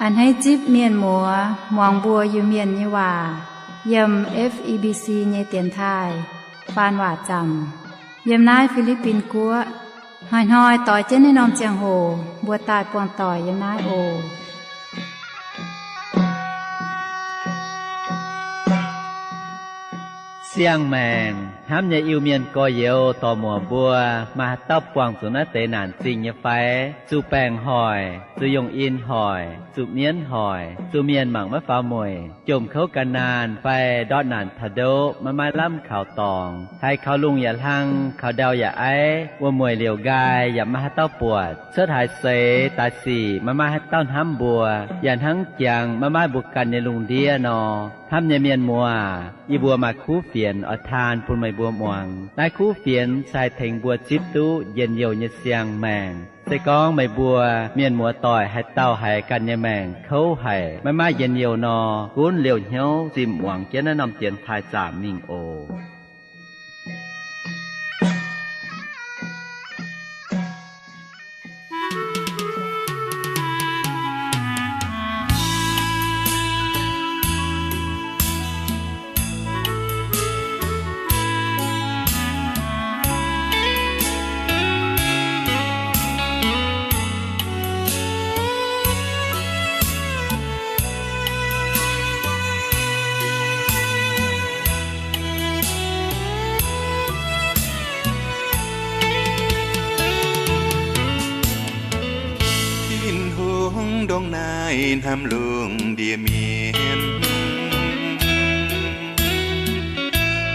A'hneiv zipv mienh muoz muangx mbuo Iu-Mienh nyei waac yiem F E B C nyei dienx taaih faan waac zaamc yiem naaiv Fi^li^bin Guoqv. Hnoi-hnoi doix jienv naaiv norm ziangh hoc mbuo daaih buangh doic yiem naaiv oc. Siang-maengc hnamv nyei Iu-Mienh gorx-youz dorc-muoc mbuo, maaih haaix dauh buangh zuqc naaiv deix naanc zingh nyei fai? Zuqc baengc hoic, zuqc yungh in hoic, zuqc mienv hoic, zuqc mienh mangc maiv faaux mueic, jomc kouv ga'naanh fai ndortv naanc taux ndoqv maiv maaih lamh kaux dorngx, haiz kaux lungh yaac hlang, kaux ndau yaac aiv, wuom-mueic liouc nqaai yaac maiv maaih haaix dauh buatc, cuotv haaix seix daaih sic maiv maaih haaix dauh hnamv mbuo, yaac hnangv jangx maiv maaih mbuo ganh nyei lungh ndiev nor. Hnamv nyei mienh muoz, yie mbuo maaih kuv fienx oix taan bun meih mbuo muangx. Naaiv kuv fienx se haih tengx mbuo zipv duqv njien-youh nyei siang-maengc. Se gorngv meih mbuo mienh muoz doic haaix dauh haiz ganh nyei maengc kouv haic, maiv maaih njien-youh nor, gunv liouh hnyouv zimh muangx jienv naaiv norm dienx taaih zaamc mingh oc. Tin-Hungh ndongc naaiv hnamv lungh ndiev mienh,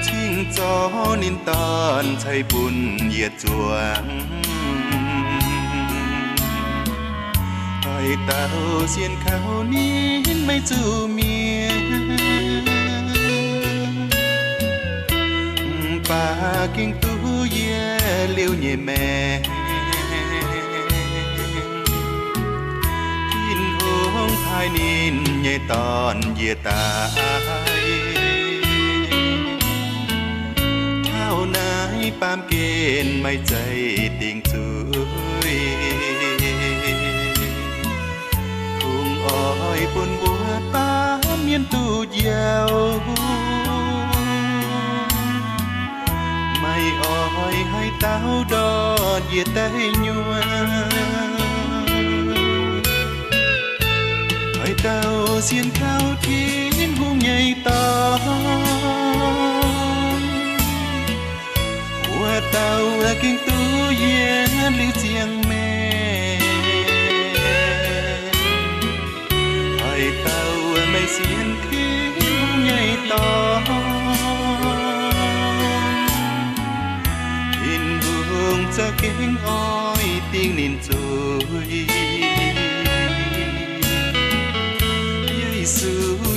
cingx zorqv ninh Dorn ceix bun yietc zuangx. Oix dauh sienx kaux ninh maiv zuqc mienh, mv baac gengh duqv yie liuz nyei maengc. Tin-Hungh taaih ninh nyei Dorn njiec daaih, taux naaiv baamh gen maiv zeiz dingc zuiz. Kungx oix bun mbuo baamh mienh duqv njoux, maiv oix haaix dauh ndortv njiec daaih nyuonh. Oix dauh sienx kaux Tin-Hungh nyei Dorn, wuov dauh gengh duqv yie liuz ziangh maengc. Oix dauh maiv sienx Tin-Hungh nyei Dorn, Tin-Hungh za'gengh oix dingh ninh zuiz. Yesu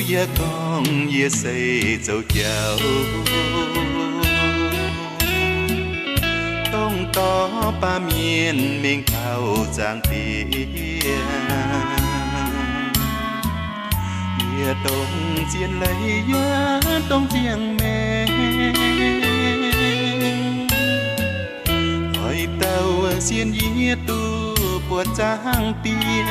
yaac gorngv, yie se zoux jauv, dongh dorh baamh mienh mingh taux zaangc Diex. Yie dongh zien leiz yaac dongh ziangh maengc, oix dauh sienx yie duqv buatc zaangc Diex.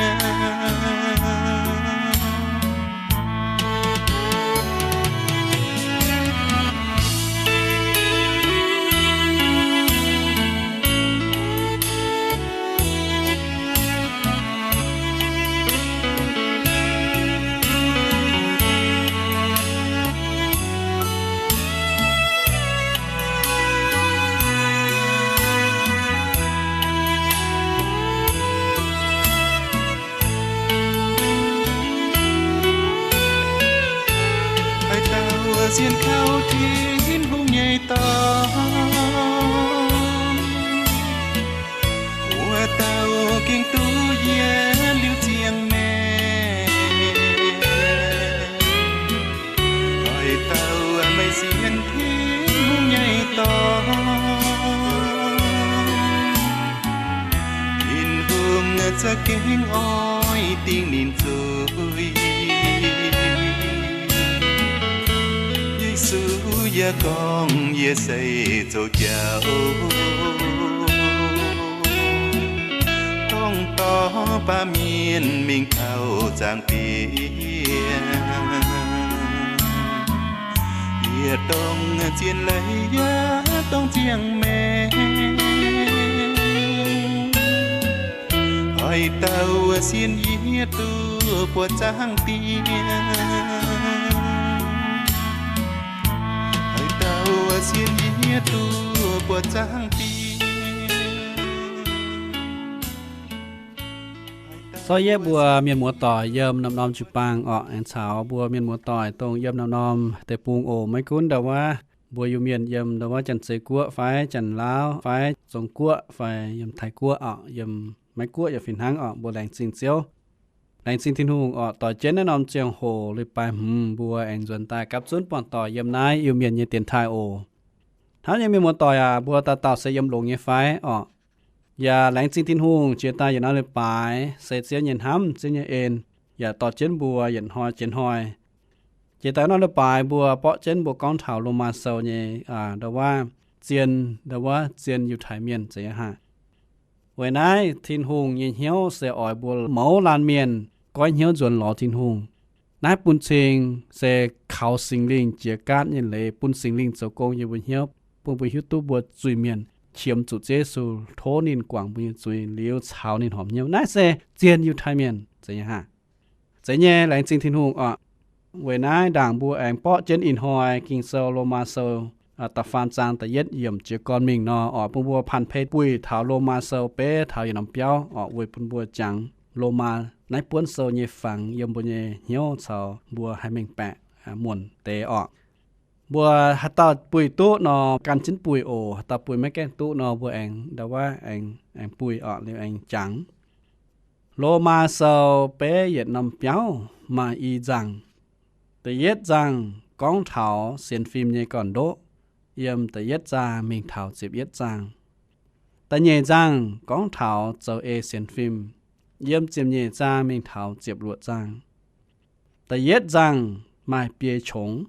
Haaix dauh sienx kaux Tin-Hungh nyei Dorn, wuov dauh gengh duqv yie liuz ziangh maengc. Haaix dauh maiv sienx Tin-Hungh nyei Dorn, Tin-Hungh za'gengh oix dingh ninh zuiz. Yesu yaac gorngv, yie se zoux jauv, Gorngv dorh baamh mienh mingh taux zaangc diex, yie dongh zien leiz yaac dongh ziangh maengc. Oix dauh sin yie duqv buoqc zaangc diex, oix dauh sin yie duqv buoqc zaangc diex. Sortv yietv mbuo mienh muoz-doic yiem norm-norm jiu-baang orqc, aengx caux mbuo mienh muoz-doic dongh yiem norm-norm deic-bung oc. Maiv gunv ndau wuov mbuo Iu-Mienh yiem ndau wuov Janx-Zei Guoqv fai Janx-Laauv fai Zong Guoqv fai yiem Taiv Guoqv orqc, yiem Meiv Guoqv yaac fih hnangv orqc, mbuo laengz zingh Ziouv. Laengz zingh Tin-Hungh orqc, doix jienv naaiv norm ziangh hoc leiz-baaix hmz mbuo aengx nzuonx daaih gapv zunv buangh doic yiem naaiv Iu-Mienh nyei dienx taaih oc. Hnamv nyei mienh muoz-doic aac, mbuo dauh dauh se yiem longx nyei fai orqc? Yaac laengz zingh Tin-Hungh jiex daaih yietc norm leiz-baaix se Ziouv nyei hnamv, Ziouv nyei en, yaac dorh jienv mbuo yietc hnoi jiex hnoi. Jiex daaih norm leiz-baaix mbuo borqv jienv mbuo gorngv taux Lomaa Sou nyei ndau wuov zien, ndau wuov zien Yiutai Mienh zeiz nyei haic. Weic naaiv Tin-Hungh nyei hnyouv se oix mbuo mouz laanh mienh goiv hnyouv nzuonx lorz Tin-Hungh. Naaiv bun cing se kaux Singx Lingh jiex gaatv nyei leiz, bun Singx Lingh zoux gong yiem mbuo hnyouv, bun mbuo hiuv duqv mbuo zuiz-mienh qiemx zuqc Ziouv Yesu, tov ninh guangc mbuo nyei zuiz liuz caux ninh horpc hnyouv. Naaiv se zien Yiutai Mienh zeiz nyei haic. Zeiz nyei, laengz zingh Tin-Hungh orqc. Weic naaiv ndaangc mbuo aengx borqv jienv ih hnoi Ging-Sou Lomaa Sou da'faam zaang da'yietv yiemc jiez gorn mingh nor orqc, bun mbuo panh pei buih taux Lomaa Sou beiv taux yietc norm biauv orqc, weic bun mbuo jangx Lomaa naaiv buonv sou nyei fangx yiem mbuo nyei hnyouv caux mbuo haih mengh baeqc muonc deix orqc. Mbuo haaix dauh buih duqv nor, gan jienv buih oc. Haaix dauh buih maiv gaengh duqv nor, mbuo aengx ndau wuov aengx buih orqc, liuz aengx jangx. Lomaa Sou beiv yietc norm biauv maaih i nzangh. Da'yietv nzangh gorngv taux sienx fim nyei gorn-ndoqv, yiem da'yietv zaang mingh taux ziepc yietv zaang. Da'nyeic nzangh gorngv taux zoux ei sienx fim, yiem ziepc nyeic zaang mingh taux ziepc luoqc zaang. Da'yietv nzangh maaih biei qongx,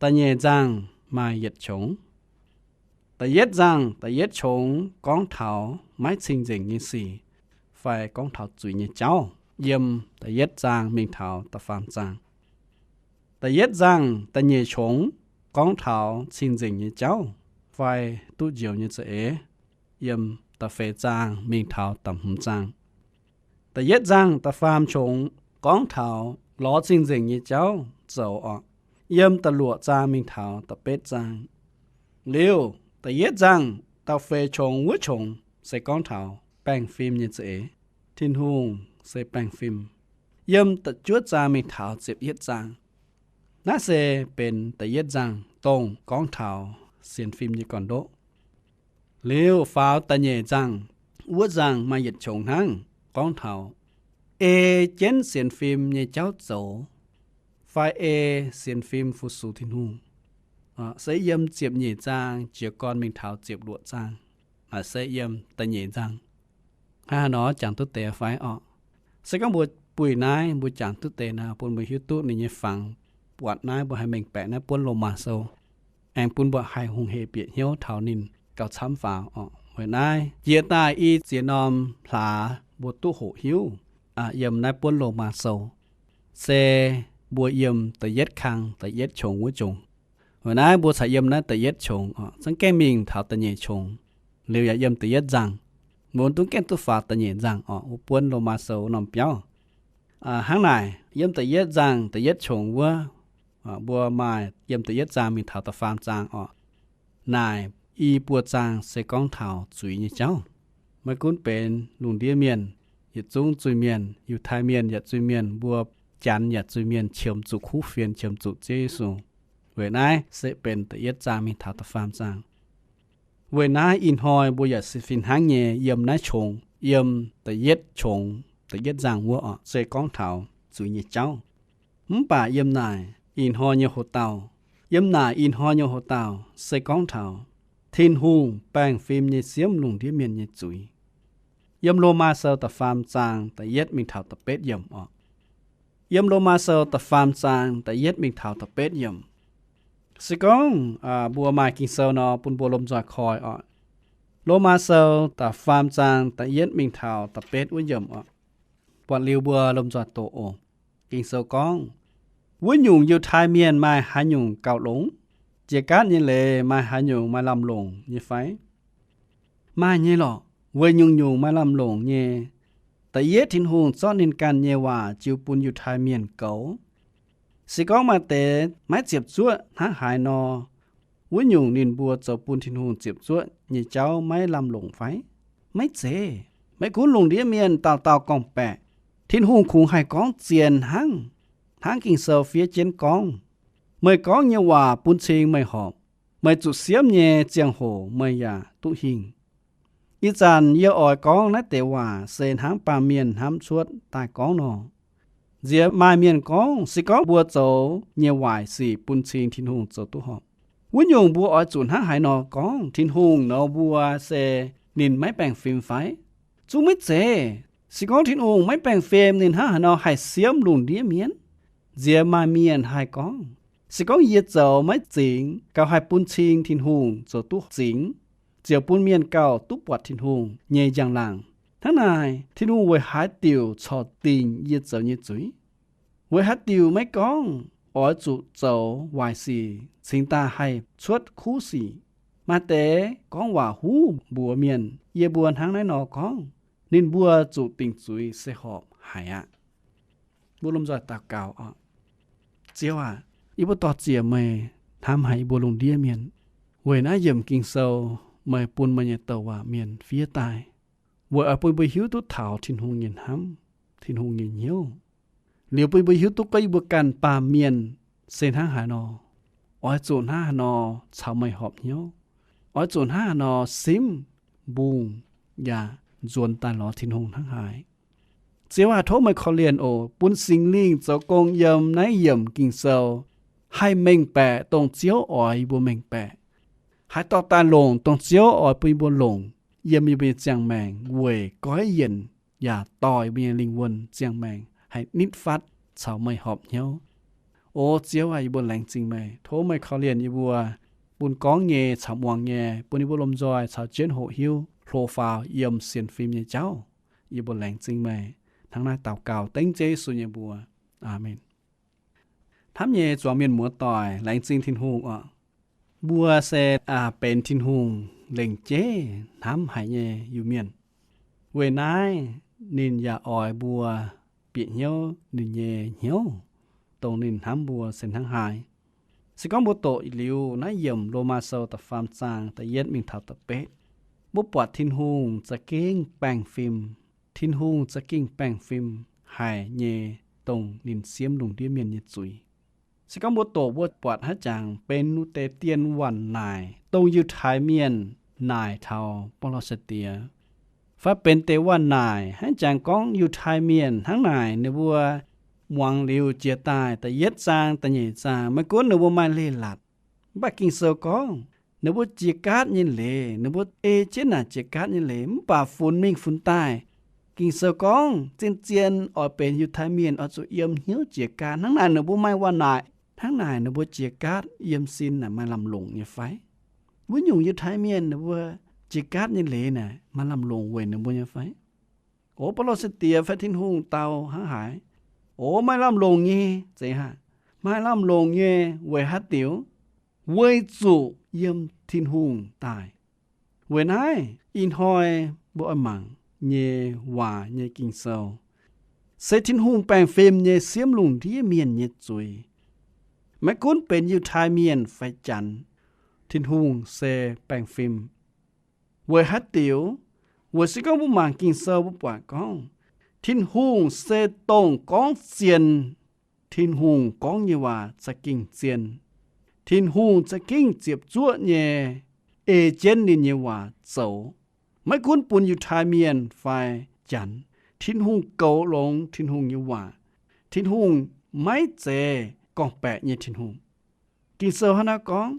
da'nyeic nzangh maaih yietc qongx. Da'yietv nzangh da'yietv qongx gorngv taux maiv cing-nzengc nyei sic fai gorngv taux zuiz nyei jauv, yiem da'yietv zaang mingh taux da'faam zaang. Da'yietv nzangh da'nyeic qongx gorngv taux cing-nzengc nyei jauv fai duqv njoux nyei za'eix, yiem da'feix zaang mingh taux da'hmz zaang. Da'yietv nzangh da'faam qongx gorngv taux lorz cing-nzengc nyei jauv zoux orqc, yiem da'luoqc zaang mingh taux da'betv zaang. Liuz da'yietv nzangh da'feix qongx wuov qongx se gorngv taux baengh fim nyei za'eix. Tin-Hungh se baengh fim, yiem da'juov zaang mingh taux ziepc yietv zaang. Naaiv se benx da'yietv nzangh dongh gorngv taux sienx fim nyei gorn-ndoqv. Liuz faaux da'nyeic nzangh, wuov nzangh maaih yietc qongx hnangv, gorngv taux ei jienv sienx fim nyei jauv zoux, fai ei sienx fim fu-sux Tin-Hungh. Se yiem ziepc nyeic zaang jiez gorn mingh taux ziepc luoqc zaang. Naaiv se yiem da'nyeic nzangh. Hnangv haaix nor jangx duqv deix fai orqc? Se gorngv mbuo buih naaiv mbuo jangx duqv deix nor, bun mbuo hiuv duqv ninh nyei fangx. Buatc naaiv mbuo haih mengh baeqc naaiv buonv Lomaa Sou, aengx bun mbuo haih hungh hec bieqc hnyouv taux ninh gauh camv faaux orqc. Weic naaiv jiex daaih i ziex norm hlaax mbuo duqv hoqc hiuv yiem naaiv buonv Lomaa Sou, se mbuo yiem da'yietv kang da'yietv qongx wuov qongx. Weic naaiv mbuo caux yiem naaiv da'yietv qongx orqc, za'gengh mingh taux da'nyeic qongx, liuz yaac yiem da'yietv nzangh. Mbuo duqv gaengh duqv faaux da'nyeic nzangh orqc, wuov buonv Lomaa Sou norm biauv. Hnangv naaic, yiem da'yietv nzangh da'yietv qongx wuov, mbuo maaih yiem da'yietv zaang mingh taux da'faam zaang orqc. Naaic i buo zaang se gorngv taux zuiz nyei jauv. Maiv gunv benx lungh ndiev mienh, yietc zungv zuiz-mienh, Yiutai Mienh yaac zuiz-mienh, mbuo Janx yaac zuiz-mienh, qiemx zuqc kuv fienx, qiemx zuqc Ziouv Yesu. Weic naaiv se benx da'yietv zaang mingh taux da'faam zaang. Weic naaiv ih hnoi mbuo yaac se fih hnangv nyei yiem naaiv qongx, yiem da'yietv qongx, da'yietv nzangh wuov orqc, se gorngv taux zuiz nyei jauv. Mv baac yiem naaic ih hnoi nyei hoc-dauh, yiem naaic ih hnoi nyei hoc-dauh se gorngv taux Tin-Hungh baengh fim nyei siemv lungh ndiev mienh nyei zuiz. Yiem Lomaa Sou da'faam zaang da'yietv mingh taux da'betv yiemc orqc. Yiem Lomaa Sou da'faam zaang da'yietv mingh taux da'betv yiemc. Se gorngv mbuo maaih Ging-Sou nor, bun mbuo lomh nzoih koi orqc. Lomaa Sou da'faam zaang da'yietv mingh taux da'betv wuov yiemc oc. Buatc liuz mbuo lomh nzoih doqc oc. Ging-Sou gorngv, wuov nyungc Yiutai Mienh maaih haaix nyungc gauh longx? Jiex gaatv nyei leiz maaih haaix nyungc maaih lamh longc nyei fai? Maaih nyei lorqc. Weic nyungc-nyungc maaih lamh longc nyei. Da'yietv, Tin-Hungh zorqv ninh ganh nyei waac jiu bun Yiutai Mienh goux. Se gorngv maaih deix maiv ziepc zuoqv hnangv haaix nor, wuov nyungc ninh mbuo zoux bun Tin-Hungh ziepc zuoqv nyei jauv maiv lamh longc fai? Maiv zeiz. Maiv gunv lungh ndiev mienh dauh dauh gorngv-baeqc, Tin-Hungh kungx haih gorngv zien hnangv, hnangv Ging-Sou fiev jienv gorngv, meih gorngv nyei waac bun cing meih horpc. Meih zuqc siemv nyei ziangh hoc meih yaac duqv hingh. Ih zanc yie oix gorngv naaiv deix waac se hnangv baamh mienh hnamv cuotv daaih gorngv nor. Nziex maaih mienh gorngv, se gorngv mbuo zoux nyei waaic sic bun cing Tin-Hungh zoux duqv horpc, wuov nyungc mbuo oix zuqc hnangv haaix nor gorngv Tin-Hungh nor mbuo se ninh maiv baengh fim fai? Zungv maiv zeiz. Se gorngv Tin-Hungh maiv baengh fim, ninh hnangv haaix nor haih siemv lungh ndiev mienh? Nziex maaih mienh haih gorngv, se gorngv yie zoux maiv zingx gauh haih bun cing Tin-Hungh zoux duqv zingx, ziouc bun mienh gauh duqv buatc Tin-Hungh nyei njang-laangc. Hnangv naaic, Tin-Hungh weic haaix diuc corc dingc yie zoux nyei zuiz? Weic haaix diuc maiv gorngv oix zuqc zoux waaic sic cingx daaih haih cuotv kuv sic? Maaih deix gorngv waac huv mbuox mienh, yie mbuo hnangv naaiv nor gorngv, ninh mbuo zuqc dingc zuiz se horpc haic aqv. Mbuo lomh nzoih daux gaux oc. Ziouv aac, yie mbuo dor-ziec meih hnamv haic yie mbuo lungh ndiev mienh. Weic naaiv yiemc Ging-Sou, meih bun meih nyei douc waac mienh fiev daaih, weic oix bun mbuo hiuv duqv taux Tin-Hungh nyei hnamv, Tin-Hungh nyei hnyouv. Liuz bun mbuo hiuv duqv gorngv yie mbuo ganh baamh mienh se hnangv haaix nor, oix zuqc hnangv haaix nor caux meih horpc hnyouv, oix zuqc hnangv haaix nor simv, mbungh, yaac nzuonx daaih lorz Tin-Hungh hnangv haaix. Ziouv aac, tov meih korv-lienh oc, bun Singx Lingh zoux gong yiem naaiv yiemc Ging-Sou, haih mengh baeqc dongh Ziouv oix yie mbuo mengh baeqc, haih dorh daaih longc dongh Ziouv oix bun yie mbuo longc yiem yie mbuo nyei ziangh maengc weic goiv yienc yaac dorh yie mbuo nyei lingh wuonh ziangh maengc haih nitv fatv caux meih horpc hnyouv. O Ziouv aac, yie mbuo laengz zingh meih. Tov meih korv-lienh yie mbuo, bun gorngv nyei caux muangx nyei, bun yie mbuo lomh nzoih caux jienv hoqc hiuv hlo faaux yiem sienx fim nyei jauv. Yie mbuo laengz zingh meih. Hnangv naaiv daux gaux dengv Ziouv Yesu nyei mbuox. Aamen. Hnamv nyei zuangx mienh muoz-doic, laengz zingh Tin-Hungh oc. Mbuo se benx Tin-Hungh lengc jeiv hnamv haic nyei Iu-Mienh. Weic naaiv ninh yaac oix mbuo bieqc hnyouv ninh nyei hnyouv, dongh ninh hnamv mbuo se hnangv haaix. Se gorngv mbuo doqc liuz naaiv yiemc Lomaa Sou da'faam zaang da'yietv mingh taux da'betv, mbuo buatc Tin-Hungh za'gengh baengh fim. Tin-Hungh za'gengh baengh fim haic nyei, dongh ninh siemv lungh ndiev mienh nyei zuiz. Se gorngv mbuo doqc, mbuo buatc haiz jangx benx wuov deix dien wanh naaic, dongh Yiutai Mienh naaic taux Baulo sai-diex, fai benx deix wanh naaic haiz jangx gorngv Yiutai Mienh hnangv naaic, ninh mbuo muangx liuz jiex daaih da'yietv zaang da'nyeic zaang, maiv gunv ninh mbuo maaih leiz-latc, mv baac Ging-Sou gorngv ninh mbuo jiex gaatv nyei leiz, ninh mbuo ei jienv naaic jiex gaatv nyei leiz mv baac funx mingh funx daaih. Ging-Sou gorngv zien-zien oix benx Yiutai Mienh oix zuqc yiem hnyouv jiex gaatv. Hnangv naaic ninh mbuo maaih wanh naaic. Hnangv naaic ninh mbuo jiex gaatv yiem sin naaic maaih lamh longc nyei fai? Wuov nyungc Yiutai Mienh ninh mbuo jiex gaatv nyei leiz naaic maaih lamh longc weic ninh mbuo nyei fai? O Baulo sai-diex fai Tin-Hungh dau hnangv haaix? O maaih lamh longc nyei. Zeiz haic. Maaih lamh longc nyei weic haaix diuc? Weic zuqc yiem Tin-Hungh daaih. Weic naaiv ih hnoi mbuo oix mangc nyei waac nyei Ging-Sou se Tin-Hungh baengh fim nyei siemv lungh ndiev mienh nyei zuiz. Maiv gunv benx Yiutai Mienh fai Janx, Tin-Hungh se baengh fim. Weic haaix diuc? Weic se gorngv mbuo mangc Ging-Sou mbuo buatc gorngv Tin-Hungh se dongh gorngv zien. Tin-Hungh gorngv nyei waac za'gengh zien. Tin-Hungh za'gengh ziepc zuoqv nyei ei jienv ninh nyei waac zoux. Maiv gunv bun Yiutai Mienh fai Janx, Tin-Hungh goux longx Tin-Hungh nyei waac. Tin-Hungh maiv zeiz gorngv-baeqc nyei Tin-Hungh. Ging-Sou hnangv naaiv gorngv.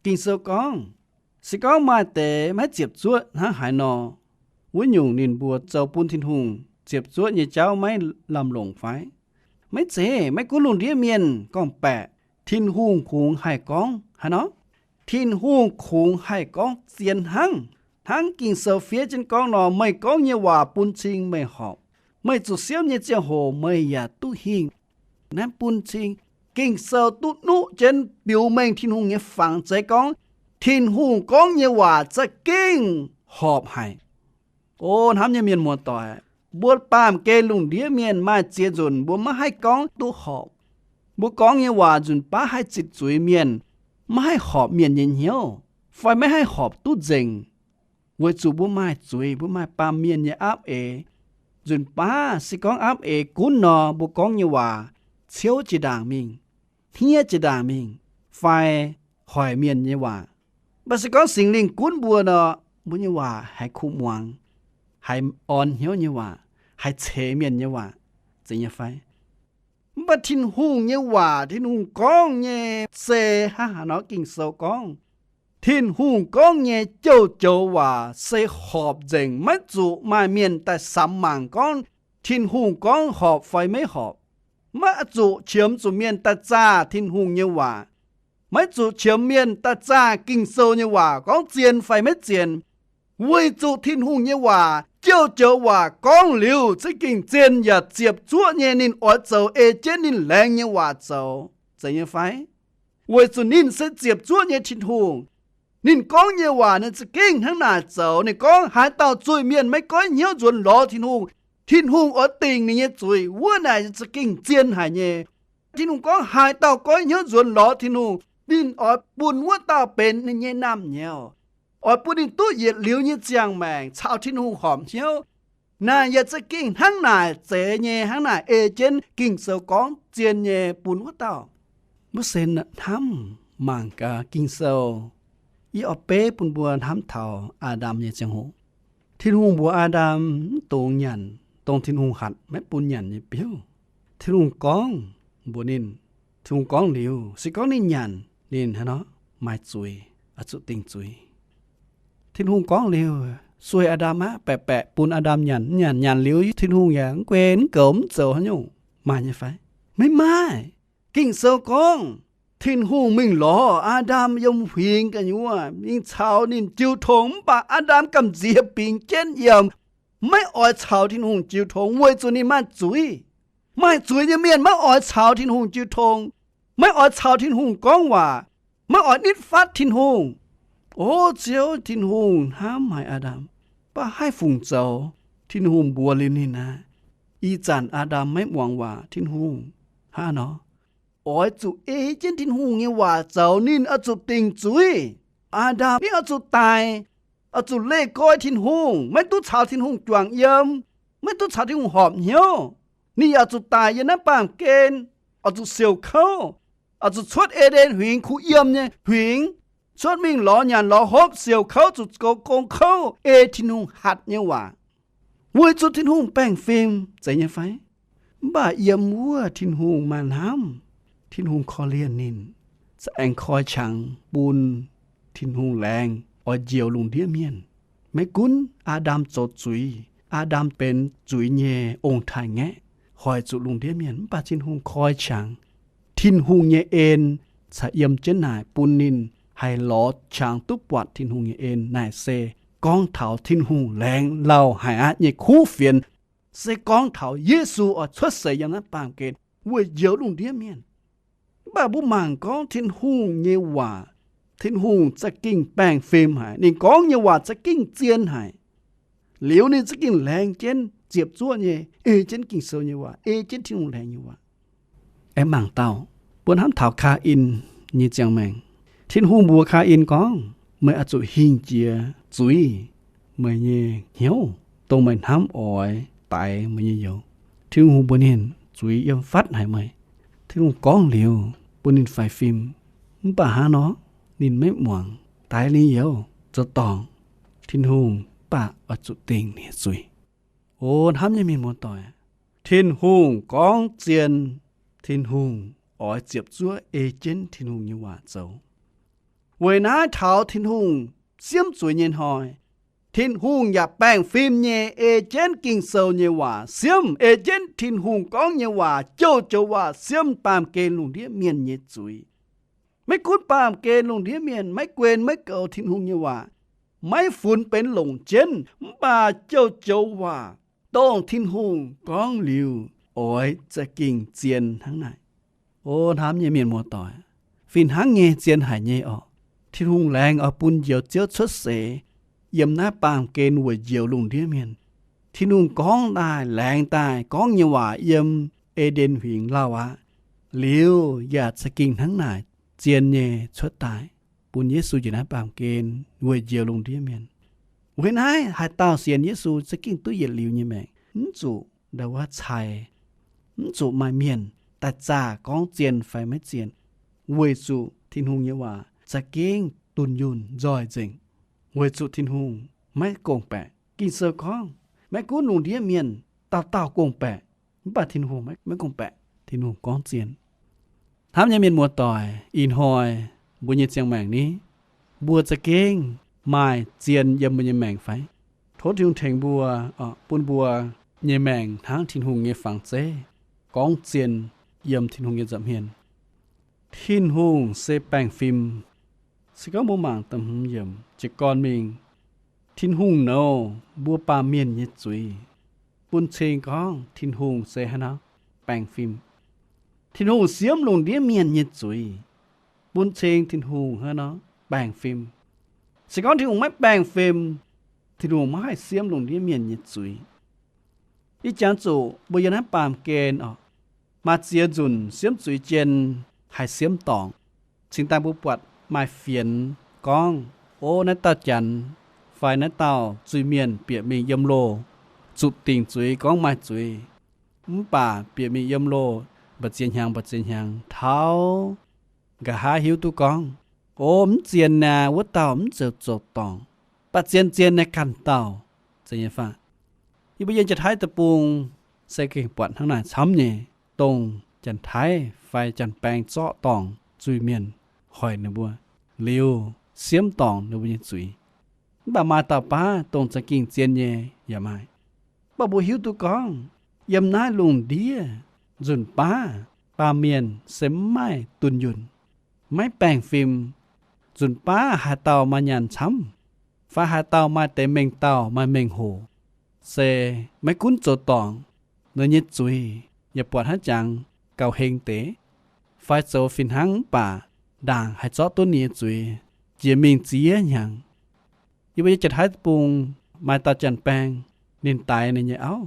Ging-Sou gorngv, se gorngv maaih deix maiv ziepc zuoqv hnangv haaix nor, wuov nyungc ninh mbuo zoux bun Tin-Hungh ziepc zuoqv nyei jauv maiv lamh longc fai? Maiv zeiz. Maiv gunv lungh ndiev mienh gorngv-baeqc, Tin-Hungh kungx haih gorngv haaix nor? Tin-Hungh kungx haih gorngv zien hnangv. Hnangv Ging-Sou fiev jienv gorngv nor, meih gorngv nyei waac bun cing meih horpc. Meih zuqc siemv nyei ziangh hoc meih yaac duqv hingh. Naaiv bun cing Ging-Sou duqv nuqv jienv biux mengh Tin-Hungh nyei fangx zeiz gorngv Tin-Hungh gorngv nyei waac za'gengh horpc haic. O hnamv nyei mienh muoz-doic, mbuo baamh gen lungh ndiev mienh maaih ziex nzunc mbuo maiv haih gorngv duqv horpc. Mbuo gorngv nyei waac nzunc baav haih zitc zuiz mienh, maiv haih horpc mienh nyei hnyouv, fai maiv haih horpc duqv nzengc, weic zuqc mbuo maaih zuiz, mbuo maaih baamh mienh nyei aapv eix. Nzunc baav se gorngv aapv eix gunv nor, mbuo gorngv nyei waac ciouv jiex ndaangc mingh, hniev jiex ndaangc mingh, fai hoic mienh nyei waac. Mv baac se gorngv Singx Lingh gunv mbuo nor, mbuo nyei waac haiz kuh muangx, haiz orn hnyouv nyei waac, haiz ceix mienh nyei waac, zeiz nyei fai? Mv baac Tin-Hungh nyei waac, Tin-Hungh gorngv nyei se hnangv haaix nor? Ging-Sou gorngv, Tin-Hungh gorngv nyei joux-joux waac se horpc nzengc, maiv zuqc maaih mienh daaih samx mangc gorngv Tin-Hungh gorngv horpc fai maiv horpc. Maiv zuqc qiemx zuqc mienh daaih zaah Tin-Hungh nyei waac. Maiv zuqc qiemx mienh daaih zaah Ging-Sou nyei waac gorngv zien fai maiv zien, weic zuqc Tin-Hungh nyei waac, joux-joux waac gorngv liuz za'gengh zien yaac ziepc zuoqv nyei. Ninh oix zoux ei jienv ninh laengz nyei waac zoux, zeiz nyei fai? Weic zuqc ninh se ziepc zuoqv nyei Tin-Hungh. Ninh gorngv nyei waac ninh za'gengh hnangv naaic zoux. Ninh gorngv, haaix dauh zuiz-mienh maiv goiv hnyouv nzuonx lorz Tin-Hungh, Tin-Hungh oix dingc ninh nyei zuiz. Wuov naaic za'gengh zien haic nyei. Tin-Hungh gorngv, haaix dauh goiv hnyouv nzuonx lorz Tin-Hungh, ninh oix bun wuov dauh benx ninh nyei naamh nyouz, oix bun ninh duqv yietc liuz nyei ziangh maengc caux Tin-Hungh horpc hnyouv. Naaic yaac za'gengh hnangv naaic zeiz nyei, hnangv naaic ei jienv Ging-Sou gorngv zien nyei bun wuov dauh. Mbuo se hnamv mangc gaax Ging-Sou, yie oix beiv bun mbuo hnamv taux Aa^ndam nyei ziangh hoc. Tin-Hungh mbuox Aa^ndam mv dungx nyanc dongh Tin-Hungh hatc maiv bun nyanc nyei biouv. Tin-Hungh gorngv mbuox ninh, Tin-Hungh gorngv liuz, se gorngv ninh nyanc, ninh hnangv nor maaih zuiz, oix zuqc dingc zuiz. Tin-Hungh gorngv liuz, sueih Aa^ndam aqv, baeqc baeqc bun Aa^ndam nyanc. Nyanc nyanc liuz, Tin-Hungh yaac mv guei mv goux mv zoux haaix nyungc, maaih nyei fai? Maiv maaih. Ging-Sou gorngv, Tin-Hungh mingh lorz Aa^ndam yiem huingx gu'nyuoz, mingh caux ninh jiu tong. Mv baac Aa^ndam gamh nziex bingx jienv yiemc, maiv oix caux Tin-Hungh jiu tong, weic zuqc ninh maaih zuiz. Maaih zuiz nyei mienh maiv oix caux Tin-Hungh jiu tong, maiv oix caux Tin-Hungh gorngv waac, maiv oix nitv fatv Tin-Hungh. O Ziouv, Tin-Hungh hnamv haic Aa^ndam, mv baac haaix fungc zoux? Tin-Hungh mbuox liuz ninh aqv. Ih zanc Aa^ndam maiv muangx waac. Tin-Hungh hnangv nor, oix zuqc ei jienv Tin-Hungh nyei waac zoux, ninh oix zuqc dingc zuiz. Aa^ndam, ninh oix zuqc daic, oix zuqc leih goiv Tin-Hungh, maiv duqv caux Tin-Hungh juangc yiem, maiv duqv caux Tin-Hungh horpc hnyouv. Ninh yaac zuqc daic yiem naaiv baamh gen, oix zuqc siouc kouv, oix zuqc cuotv E^nden Huingx, kuh yiem nyei huingx, cuotv mingh lorz nyanc lorz hopv, siouc kouv, zuqc goux gong kouv, ei Tin-Hungh hatc nyei waac, weic zuqc Tin-Hungh baengh fim, zeiz nyei fai? Mv baac yiem wuov Tin-Hungh maaih hnamv. Tin-Hungh korv-lienh ninh, za'aengx koi qangx bun Tin-Hungh laengz oix njoux lungh ndiev mienh. Maiv gunv Aa^ndam zoux zuiz, Aa^ndam benx zuiz nyei ong-taaix-ngaeqv, hoic zuqc lungh ndiev mienh, mv baac Tin-Hungh koi qangx. Tin-Hungh nyei en caux yiem jienv naaic bun ninh haih lorz qangx duqv buatc Tin-Hungh nyei en. Naaic se gorngv taux Tin-Hungh laengz lauh haic aqv nyei kuv fienx, se gorngv taux Yesu oix cuotv seix yiem naaiv baamh gen weic njoux lungh ndiev mienh. Mv baac mbuo mangc gorngv Tin-Hungh nyei waac, Tin-Hungh za'gengh baengh fim haic. Ninh gorngv nyei waac za'gengh zien haic. Liuz ninh za'gengh laengz jienv ziepc zuoqv nyei, ei jienv Ging-Sou nyei waac, ei jienv Tin-Hungh laengz nyei waac. Aengx mangc dauh, mbuo hnamv taux Kaa^in nyei ziangh maengc. Tin-Hungh mbuox Kaa^in gorngv, meih oix zuqc hingh jiex zuiz meih nyei hnyouv, dongh meih hnamv oix daix meih nyei youz. Tin-Hungh mbuox ninh, zuiz yiem fatv haic meih. Tin-Hungh gorngv liuz bun ninh faix fim. Mv baac hnangv nor, ninh maiv muangx, daix ninh youz zoux dorngc. Tin-Hungh mv baac oix zuqc dingc ninh nyei zuiz. O hnamv nyei mienh muoz-doic, Tin-Hungh gorngv zien, Tin-Hungh oix ziepc zuoqv ei jienv Tin-Hungh nyei waac zoux. Weic naaiv taux Tin-Hungh siemv zuiz nyei hnoi, Tin-Hungh yaac baengh fim nyei ei jienv Ging-Sou nyei waac siemv, ei jienv Tin-Hungh gorngv nyei waac, joux-joux waac siemv baamh gen lungh ndiev mienh nyei zuiz. Maiv gunv baamh gen lungh ndiev mienh maiv guen maiv goux Tin-Hungh nyei waac, maiv funx benx longc jienv, mv baac joux-joux waac dongh Tin-Hungh gorngv liuz oix za'gengh zien hnangv naaic. O hnamv nyei mienh muoz-doic, fih hnangv nyei zien haic nyei orqc. Tin-Hungh laengz oix bun Njoux Ziouv cuotv seix yiem naaiv baamh gen weic njoux lungh ndiev mienh. Tin-Hungh gorngv daaih, laengz daaih gorngv nyei waac yiem E^nden Huingx lauh aqv. Liuz yaac za'gengh hnangv naaic zien nyei cuotv daaih bun Yesu njiec naaiv baamh gen weic njoux lungh ndiev mienh. Weic naaiv haaix dauh sienx Yesu za'gengh duqv yietc liuz nyei maengc, mv zuqc ndau wuov cai, mv zuqc maaih mienh daaih zaah gorngv zien fai maiv zien, weic zuqc Tin-Hungh nyei waac za'gengh dunh yunh nzoih nzengc, weic zuqc Tin-Hungh maiv gong-baeqc. Ging-Sou gorngv, maiv gunv lungh ndiev mienh dauh dauh gong-baeqc, mv baac Tin-Hungh maiv gong-baeqc. Tin-Hungh gorngv zien. Hnamv nyei mienh muoz-doic, ih hnoi mbuo nyei ziangh maengc ni, mbuo za'gengh maaih zien yiem mbuo nyei maengc fai? Tov Tin-Hungh tengx mbuo, bun mbuo nyei maengc hnangv Tin-Hungh nyei fangx zeiv, gorngv zien yiem Tin-Hungh nyei nza'hmien. Tin-Hungh se baengh fim. Se gorngv mbuo mangc da'hmz yiemc jiez gorn mingh, Tin-Hungh nouz mbuo baamh mienh nyei zuiz, bun cing gorngv Tin-Hungh se hnangv nor baengh fim. Tin-Hungh siemv lungh ndiev mienh nyei zuiz, bun cing Tin-Hungh hnangv nor baengh fim. Se gorngv Tin-Hungh maiv baengh fim, Tin-Hungh maiv haih siemv lungh ndiev mienh nyei zuiz. Ih jangx zuqc mbuo yiem naaiv baamh gen oc, maaih ziex nzunc siemv zuiz jien haih siemv dorngc. Cingx daaih mbuo buatc maaih fienx gorngv, o, naaiv dauh janx fai naaiv dauh zuiz-mienh bieqc mingh yiem loh, zuqc dingc zuiz gorngv maaih zuiz, mv baac bieqc mingh yiem loh mba'ziex hnyangx mba'ziex hnyangx taux nqa'haav hiuv duqv gorngv, o, mv zien naaic, wuov dauh mv zoux zoux dorngc, baac zien-zien naaiv ganh dauh. Zeiz nyei fai? Yie mbuo yiem Janx-Taiv deic-bung se gengh buatc hnangv naaic camv nyei, dongh Janx-Taiv fai Janx-Baeng zorqv dorngc zuiz-mienh, hoic ninh mbuo, liuz siemv dorngc ninh mbuo nyei zuiz. Mv baac maaih dauh baav dongh za'gengh zien nyei yaac maaih. Mv baac mbuo hiuv duqv gorngv, yiem naaiv lungh ndiev nzunc baav baamh mienh se mv maaih dunh yunh, maiv baengh fim. Nzunc baav haaix dauh maaih nyaanh camv, fai haaix dauh maaih deix mengh dauh maaih mengh hoc, se maiv gunv zoux dorngc, ninh nyei zuiz yaac buatc hnangv jangx gauh heng deix, fai zoux fih hnangv mv baac ndaangc haih zorqv duqv ninh nyei zuiz jiex mingh ziex hnyangx. Yie mbuo nyei Janx-Taiv deic-bung maaih dauh Janx-Baeng, ninh daix ninh nyei auv,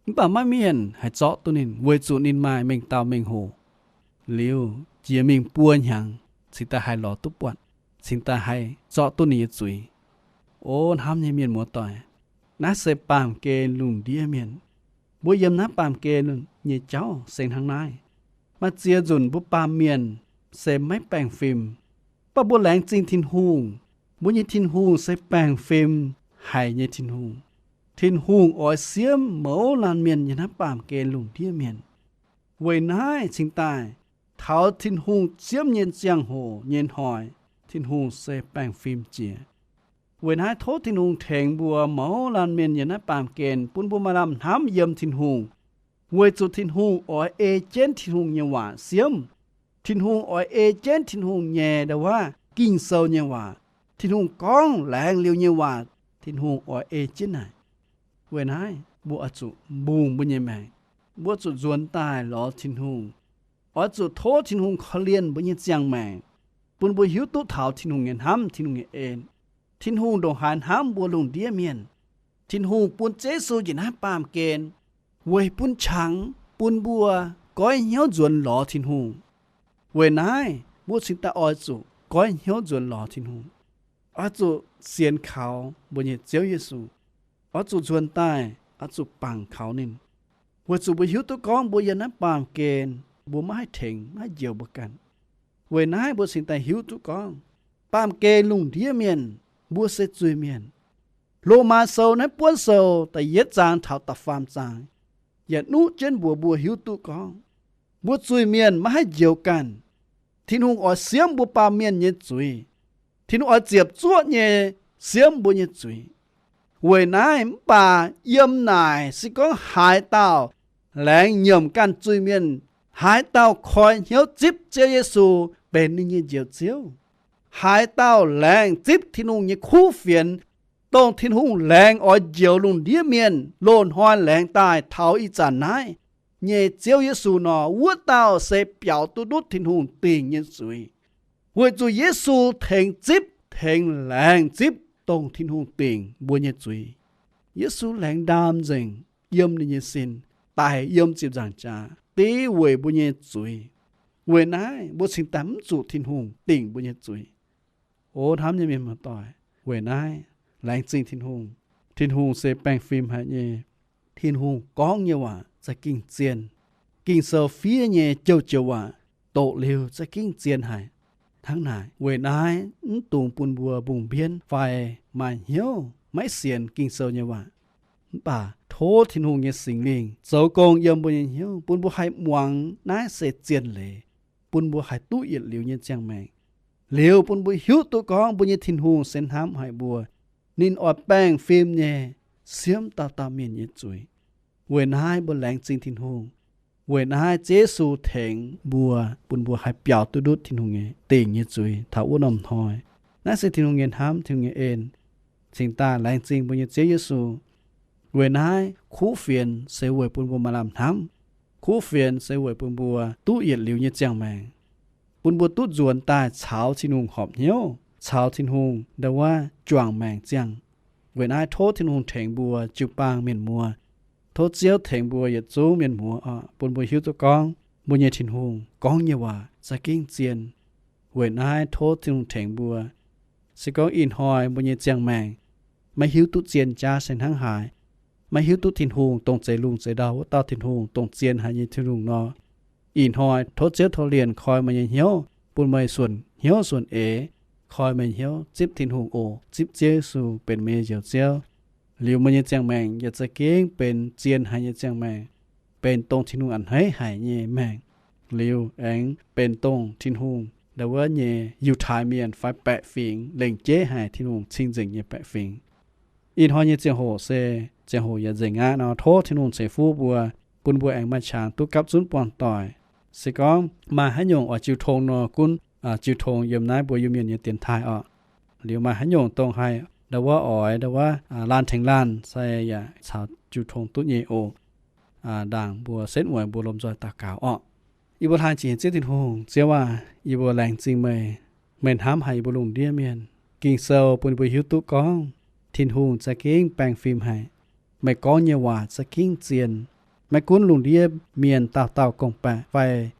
mv baac maiv mienh haih zorqv duqv ninh, weic zuqc ninh maaih mengh dauh mengh hoc. Liuz jiex mingh buo hnyangx cingx daaih haih lorz duqv buatc, cingx daaih haih zorqv duqv ninh nyei zuiz. O hnamv nyei mienh muoz-doic, naaiv se baamh gen lungh ndiev mienh. Mbuo yiem naaiv baamh gen nyei jauv se hnangv naaiv. Maaih ziex nzunc mbuo baamh mienh se maiv baengh fim, mv baac mbuo laengz zingh Tin-Hungh. Mbuo nyei Tin-Hungh se baengh fim haic nyei Tin-Hungh. Tin-Hungh oix siemv mouz laanh mienh yiem naaiv baamh gen lungh ndiev mienh. Weic naaiv cingx daaih taux Tin-Hungh siemv nyei ziangh hoc nyei hnoi, Tin-Hungh se baengh fim jiex. Weic naaiv tov Tin-Hungh tengx mbuo mouz laanh mienh yiem naaiv baamh gen, bun mbuo maaih lamh hnamv yiem Tin-Hungh, weic zuqc Tin-Hungh oix ei jienv Tin-Hungh nyei waac siemv. Tin-Hungh oix ei jienv Tin-Hungh nyei ndau wuov Ging-Sou nyei waac. Tin-Hungh gorngv laengz liuz nyei waac, Tin-Hungh oix ei jienv naaic. Weic naaiv mbuo oix zuqc mbungh mbuo nyei maengc. Mbuo zuqc nzuonx daaih lorz Tin-Hungh. Oix zuqc tov Tin-Hungh korv-lienh mbuo nyei ziangh maengc, bun mbuo hiuv duqv taux Tin-Hungh nyei hnamv, Tin-Hungh nyei en. Tin-Hungh ndongc haaix hnamv mbuo lungh ndiev mienh. Tin-Hungh bun Yesu njiec naaiv baamh gen weic bun qangx bun mbuo goiv hnyouv nzuonx lorz Tin-Hungh. Weic naaiv mbuo cingx daaih oix zuqc goiv hnyouv nzuonx lorz Tin-Hungh. Oix zuqc sienx kaux mbuo nyei Ziouv Yesu. Oix zuqc nzuonx daaih, oix zuqc bangc kaux ninh. Weic zuqc mbuo hiuv duqv gorngv mbuo yiem naaiv baamh gen mbuo maiv haih tengx, maiv haih njoux mbuo ganh. Weic naaiv mbuo cingx daaih hiuv duqv gorngv baamh gen lungh ndiev mienh, mbuo se zuiz-mienh. Lomaa Sou naaiv buonv sou da'yietv zaang taux da'faam zaang yaac nuqv jienv mbuox mbuo hiuv duqv gorngv mbuo zuiz-mienh maiv haih njoux ganh. Tin-Hungh oix siemv mbuo baamh mienh nyei zuiz. Tin-Hungh oix ziepc zuoqv nyei siemv mbuo nyei zuiz. Weic naaiv mv baac yiem naaic se gorngv haaix dauh laengz nyiemc ganh zuiz-mienh, haaix dauh koi hnyouv zipv Ziouv Yesu benx ninh nyei Njoux Ziouv, Haaix dauh laengz zipv Tin-Hungh nyei kuv fienx, dongh Tin-Hungh laengz oix njoux lungh ndiev mienh loz-hnoi laengz daaih taux ih zanc naaiv nyei Ziouv Yesu nor, wuov dauh se biaux duqv ndutv Tin-Hungh dingc nyei zuiz. Weic zuqc Yesu tengx zipv, tengx laengz zipv dongh Tin-Hungh dingc mbuo nyei zuiz. Yesu laengz ndaam nzengc yiem ninh nyei sin, daic yiem ziepc nzaangc jaax, div weic mbuo nyei zuiz. Weic naaiv mbuo cingx daaih mv zuqc Tin-Hungh dingc mbuo nyei zuiz. O hnamv nyei mienh muoz-doic, weic naaiv laengz zingh Tin-Hungh. Tin-Hungh se baengh fim haic nyei. Tin-Hungh gorngv nyei waac za'gengh zien. Ging-Sou fiev nyei joux-joux waac doqc liuz za'gengh zien haic. Hnangv naaic, weic naaiv mv dungx bun mbuo mbungh mbienv fai maaih hnyouv maiv sienx Ging-Sou nyei waac. Mv baac tov Tin-Hungh nyei Singx Lingh zoux gong yiem mbuo nyei hnyouv, bun mbuo haih muangx naaiv se zien leiz, bun mbuo haih duqv yietc liuz nyei ziangh maengc. Liuz bun mbuo hiuv duqv gorngv mbuo nyei Tin-Hungh se hnamv haic mbuo. Ninh oix baengh fim nyei siemv dauh dauh mienh nyei zuiz. Weic naaiv mbuo laengz zingh Tin-Hungh. Weic naaiv Ziouv Yesu tengx mbuo, bun mbuo haih biaux duqv ndutv Tin-Hungh nyei dingc nyei zuiz taux wuov norm hnoi. Naaiv se Tin-Hungh nyei hnamv, Tin-Hungh nyei en, cingx daaih laengz zingh mbuo nyei Ziouv Yesu. Weic naaiv kuv fienx se weic bun mbuo maaih lamh hnamv. Kuv fienx se weic bun mbuo duqv yietc liuz nyei ziangh maengc, bun mbuo duqv nzuonx daaih caux Tin-Hungh horpc hnyouv, caux Tin-Hungh ndau wuov juangc maengc ziangh. Weic naaiv tov Tin-Hungh tengx mbuo jiu-baang mienh muoz. Tov Ziouv tengx mbuo yietc zungv mienh muoz oc, bun mbuo hiuv duqv gorngv mbuo nyei Tin-Hungh gorngv nyei waac za'gengh zien. Weic naaiv tov Tin-Hungh tengx mbuo. Se gorngv ih hnoi mbuo nyei ziangh maengc maiv hiuv duqv zien jaav se hnangv haaix, maiv hiuv duqv Tin-Hungh dongh zeix lungh zeix ndau wuov dauh Tin-Hungh, dongh zien haic nyei Tin-Hungh nor, ih hnoi tov Ziouv Tov Lienh koi meih nyei hnyouv, bun meih suonc hnyouv suonc eix, koi meih hnyouv zipv Tin-Hungh oc, zipv Ziouv Yesu benx meih nyei Njoux Ziouv. Liuz meih nyei ziangh maengc yaac za'gengh benx zien haic nyei ziangh maengc, benx dongh Tin-Hungh a'hneiv haic nyei maengc. Liuz aengx benx dongh Tin-Hungh ndau wuov nyei Yiutai Mienh fai baeqc fingx lengc jeiv haic, Tin-Hungh cing-nzengc nyei baeqc fingx. Ih hnoi nyei ziangh hoc se ziangh hoc yaac nzengc aqv nor, tov Tin-Hungh ceix fuqv mbuo, bun mbuo aengx maaih qangx duqv gapv zunv buangh doic. Se gorngv maaih haaix nyungc oix jiu tong nor, gunv jiu tong yiem naaiv mbuo Iu-Mienh nyei dienx taaih oc. Liuz maaih haaix nyungc dongh haih ndau wuov oix ndau wuov laanh tengx laanh se yaac caux jiu tong duqv nyei oc. Ndaangc mbuo setv mueiz mbuo lomh nzoih daux gaux orqc. Yie mbuo hlaang jiex nyei Ziouv Tin-Hungh, Ziouv aac, yie mbuo laengz zingh meih. Meih hnamv haic yie mbuo lungh ndiev mienh. Ging-Sou bun yie mbuo hiuv duqv gorngv Tin-Hungh za'gengh baengh fim haic. Meih gorngv nyei waac za'gengh zien. Maiv gunv lungh ndiev mienh dauh dauh gorngv-baeqc fai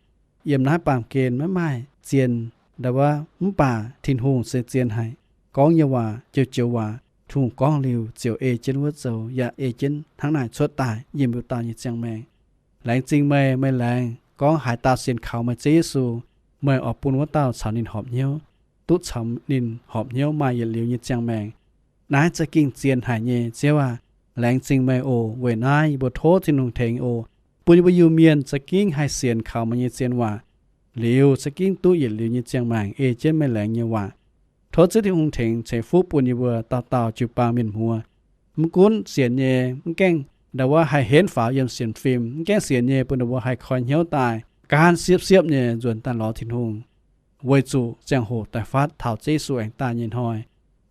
yiem naaiv baamh gen maiv maaih zien ndau wuov, mv baac Tin-Hungh se zien haic. Gorngv nyei waac joux-joux waac, Tin-Hungh gorngv liuz ziouc ei jienv wuov zoux, yaac ei jienv hnangv naaic cuotv daaih yiem mbuo dauh nyei ziangh maengc. Laengz zingh meih, meih laengz gorngv haaix dauh sienx kaux meih Ziouv Yesu, meih oix bun wuov dauh caux ninh horpc hnyouv, duqv caux ninh horpc hnyouv maaih yietc liuz nyei ziangh maengc. Naaiv za'gengh zien haic nyei, Ziouv aac. Laengz zingh meih oc. Weic naaiv yie mbuo tov Tin-Hungh tengx oc, bun yie mbuo Iu-Mienh za'gengh haih sienx kaux meih nyei zien waac, liuz za'gengh duqv yietc liuz nyei ziangh maengc ei jienv meih laengz nyei waac. Tov Ziouv Tin-Hungh tengx ceix fuqv bun yie mbuo dauh dauh jiu-baang mienh muoz. Mv gunv sienx nyei mv gaengh ndau wuov haih henv faaux yiem sienx fim, mv gaengh sienx nyei bun ninh mbuo haih koi hnyouv daaih gaanv siepv-siepv nyei nzuonx daaih lorz Tin-Hungh. Weic zuqc ziangh hoc daaih fatv taux Ziouv Yesu aengx daaih nyei hnoi,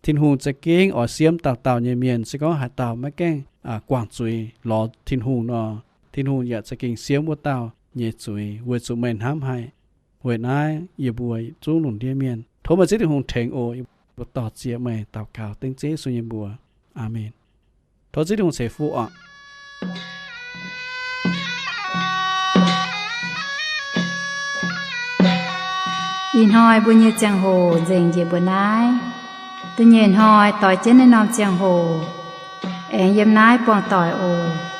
Tin-Hungh za'gengh oix siemv dauh dauh nyei mienh. Se gorngv haaix dauh maiv gaengh guangc zuiz lorz Tin-Hungh nor, Tin-Hungh yaac za'gengh siemv wuov dauh nyei zuiz, weic zuqc meih hnamv haic. Weic naaiv yie mbuo zungv lungh ndiev mienh, tov meih Ziouv Tin-Hungh tengx oc. Yie mbuo dor-ziec meih daux gaux dengv Ziouv Yesu nyei mbuox. Aamen. Tov Ziouv Tin-Hungh ceix fuqv oc. Ih hnoi mbuo nyei ziangh hoc nzengc njiec mbuo naaiv. Da'nyeic hnoi doix jienv naaiv norm ziangh hoc aengx yiem naaiv buangh doic oc.